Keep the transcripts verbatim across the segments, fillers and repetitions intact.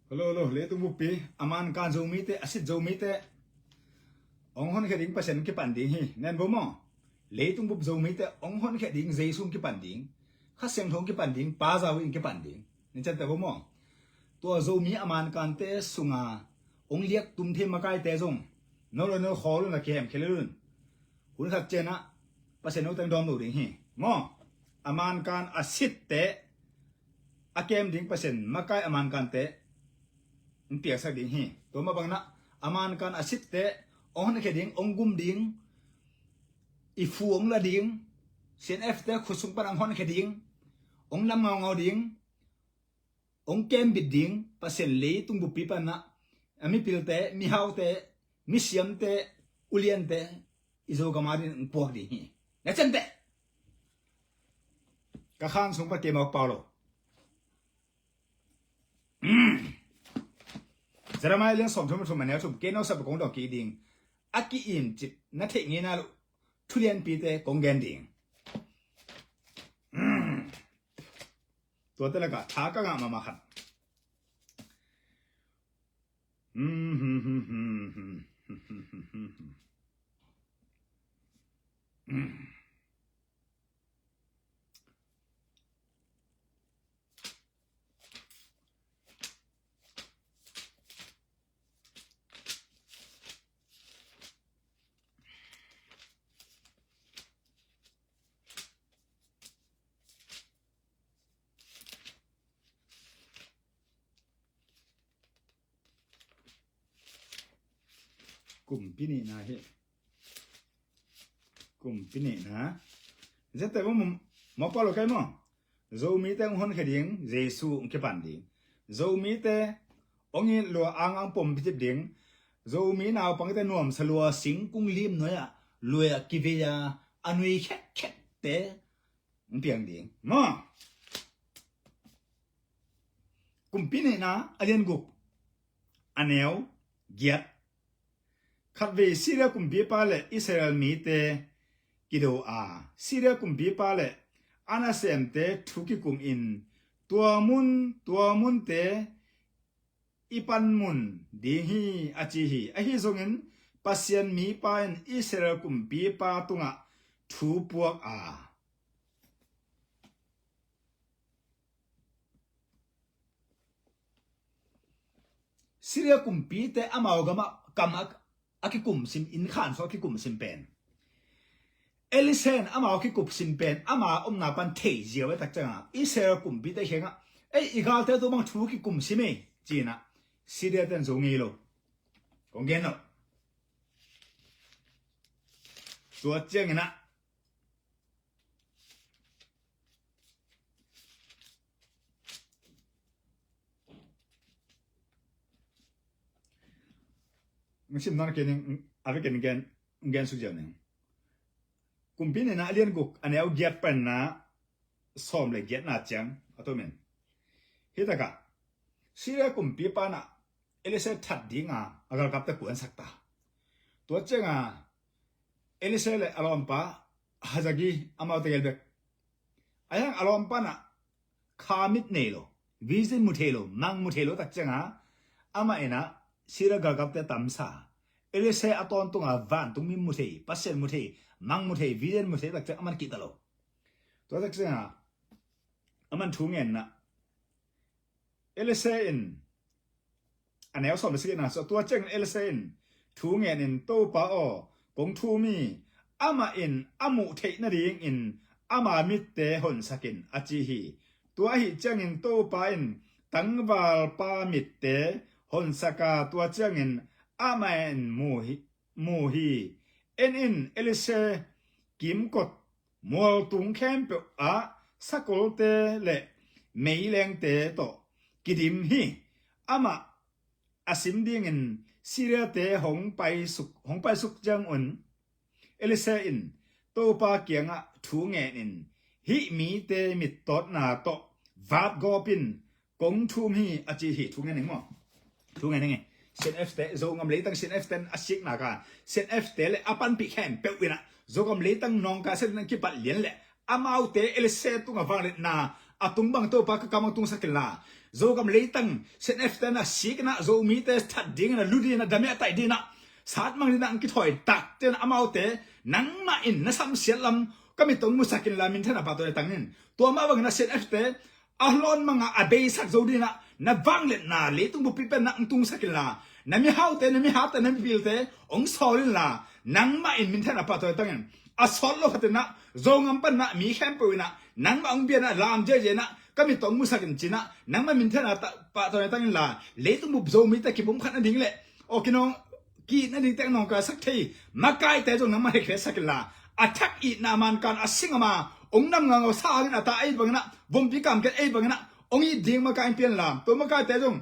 Lo lo, leitung buppi a mankan Zomite, a sit Zomite hong honkhia ding Pasian hong kipan ding hi. Nen bo maw? Leitung bup Zomite hong honkhia ding Jesu hong kipan ding, Kha Siangtho hong kipan ding, Pa Zau in kipan ding. Nen cian te bo maw? Tua Zomi a mankante sunga hong liak tum thei makaite zong no lo no khawl un a kihem khel un. Hun khat cianah Pasian no teng dawm lo ding hi. Maw? A mankan a sitte a kem ding Pasian makai a mankante hong piaksak ding hi. Tua mah bangin a mankan a sitte hong honkhia ding, hong gum ding, i fu hong la ding, C N F te khut sung pan hong honkhia ding, hong nam ngaungau ding, hong kembit ding Pasian leitung buppi panah a mipilte, mihaute, misiamte, uliante i Zogam a dingin hong puak ding hi. Na cian te ka khan sung pan kei mawk pau lo. Jeremiah lian sawmthum thum a neu thum, kei no sap kong dong kik ding. A ki-im cip na theih ngei na lo thu lianpite kong gen ding. Tuate lakah tha ka ngah mahmah khat. Kumpi nihna hi. Kumpi nihna. Zette bang mawk pau lo kei maw? Zomite hong honkhia ding, Jesu hong kipan ding. Zomite hong it lua, ang ang pom picip ding. Zomi naupangte nuamsa lua, singkung lim nuai-ah luai-ah kivei a, a nui khekkhekte hong piang ding. Maw? Kumpi nihna a lian guk a neu giat. Khatvei Syria kumpipa le Israel mite kido a, Syria kumpipa le a nasemte thu kikum in, tua mun, tua munte i panmun ding hi, a ci hi. Ahi zongin Pasian mipa in Israel kumpipa tungah thu puak a, Syria kumpite amau gamah kam a, a kikumsim, inn khan sung a kikumsim pen, Elisha in amau a kikumsim pen ama omna pan thei ziau a, tak ciangah Israel kumpite kiangah, ei, i galte tu bang thu kikumsim ei, ci-inah Syria ten zo ngei lo. Kong gen lo. Tua cianginah Ng sim nawn kei ning, a vekin gen, gen suk ziau ning. Kumpi nihna a lian guk a neu giat panna sawm le giatna ciang a tumin, hi takah Syria kumpipa nah Elisha that dinga a galkapte kuansak ta. Tua cianga Elisha le a lawmpa Hazael amaute gel bek. A hiang a lawmpa nah kha mit nei lo, vision mu thei lo, mang mu thei lo tak cianga amah inah Syria galkapte tamsa, Elisha a tawntunga vantungmi mu thei, Pasian mu thei, mang mu thei, vision mu thei tak ciang aman kihta lo. Tua tak cianga aman thu ngenna Elisha in a neu sawm le sagihna sua, tua ciangin Elisha in thu ngenin, Topa aw, kong thum hi, amah in a muh theih nadingin ama mitte honsakin, a ci hi. Tua ahi ciangin Topa in tangvalpa mitte honsaka, tua ciangin amah in mu hi, mu hi. En in, Elisha kimkot mualtung khempeuh ah sakolte le meilengte tawh kidim hi. Amah a sim dingin Syriate hong paisuk, hong paisuk ciangun Elisha in Topa kiangah thu ngenin, hih mite mittawtna tawh vatgawpin kong thum hi, a ci hi. Thu ngen ning maw? Thu ngen ning e. C N F te, Zogam leitang C N F ten a sikna ka, C N F te le a panpih khempeuh inah Zogam leitang nawngkai sel in kipat lian le amaute Elisha tunga vangliatna a tung bang Topa ka kam ah tungsak inla, Zogam leitang CNF te na sik inah Zomite that dingin a lu dingin a dame a taih dingin ah satmang dingin ah ang kithawi takte na amaute nangmah in na samsiat lam ka mit tawh musak inla minthanna pahtawi tangin tua mah bangin a CNF te a hlawn manga a beisak zo dingin ah na vangliatna leitung buppi pen na ang tungsak inla na mihaute na mihatte na mipilte ong sawl inla nangmah in minthanna pahtawi tangin a sawt lo khatin ah Zogam pan ah mi khempeuh in ah nangmah ong bian ah lam ziahziah in ah ka mit tawh musak in ci-in ah nangmah minthanna pahtawi tangin la leitung bup Zomite kipumkhat nading le aw kinawng ki-it nading teng nawngkaisak thei makaite zong nangmah hetkhiatsak inla a thak itna a mankan a sing a ma ong nam ngangau sa angin a ta ei bangin ah vompi kamken ei bangin ah ong it ding makai in pia inla tua makaite zong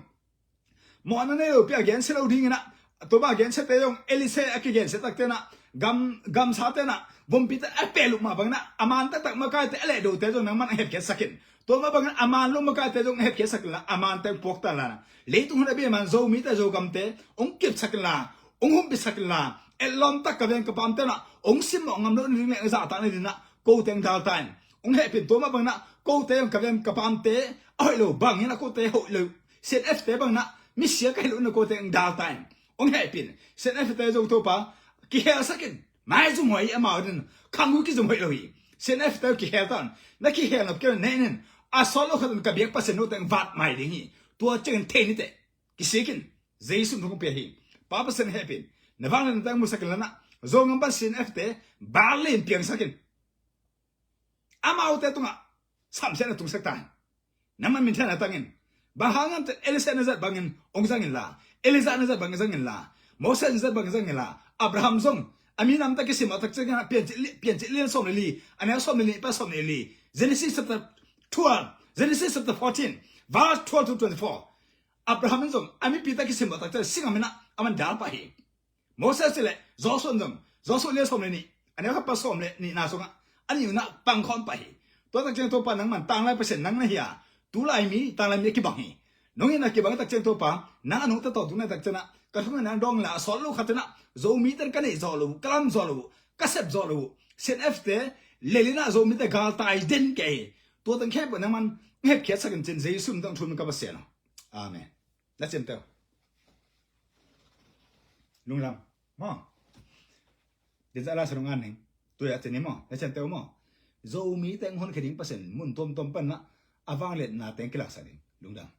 mawhna nei lopi a gensia lo dingin ah tua bang a gensiate zong Elisha a kigensia takte in ah gam gamsate in ah vompite a pehlup mah bangin ah a man taktak makaite a lehdote zong nangmah in a hetkhiatsak in tua mah bangin a man lo makaite zong a hetkhiatsak inla a mante ong puakta inla leitung hun a bei a man Zomite Zogamte ong kipsak inla ong humpitsak inla etlawm tak ka veng ka pamte in ah ong simmawh ngam loh nading le ong zahtak nading in ah kote ong dalta in ong hehpih in tua mah bangin ah kote ong ka veng ka pamte a hoih lo bangin ah kote hoih lo CNF te bangin ah misia ka hi loh in ah kote ong dalta in ong hehpih in CNF te zong Topa kikhelsak in maizum hoih hi amau din khangui kizum hoih lo hi CNF te kikhelta in na kikhelna keu na neih in a sawt lo khatin ka biak Pasian note ong vat mai ding hi tua ciangin thei niteh kisik in Jesu in thu kong pia hi Pa Pasian hehpih in na vangliatna teng musak inla na Zogam pan CNF te bal le in piangsak in amaute tungah samsiatna tungsak ta in nangmah minthanna tangin bang hang hiam cih leh Elisha na zat bangin ong zang inla Elijah na zat bangin zang inla Moses na zat bangin zang inla Abraham zong a minam tak kisim a tak ciangin ah Piancil Lian sawm le li a neu sawm le li pa sawm le li Genesis chapter twelve Genesis chapter fourteen verse twelve to twenty-four Abraham in zong a mipi tak kisim a tak ciangin sing a min ah a man dal pah hi Moses cih leh Joshua in zong Joshua lian sawm le nih a neu khat pa sawm le nihna sungah a nih unah pangkhawm pah hi. Tua tak ciang Topa nangman tanglai Pasian nang na hi a tulai mi tanglai mi a kibang hi. Nong in a kibang tak ciang Topa nang a nungta tawh tung nai tak ciangah ka thungai nang dawng inla a sawt lo khat ciangah Zomite in ka neih zawh lo uh ka lam zawh lo uh ka sep zawh lo uh CNF te lel inah Zomite galtai den kei hi. Tua teng khempeuh nangman hetkhiatsak in cin Jesu min tawh thum in ka Pasian aw. Amen. Na ciamteh uh. Lunglam maw? Din zah la sa nung an ning. Tui a cin hi maw? Na ciamteh uh maw? Zomite ong honkhia ding Pasian mun tuamtuam pan ah a vangliatna teng kilaksak ding. Lungdam.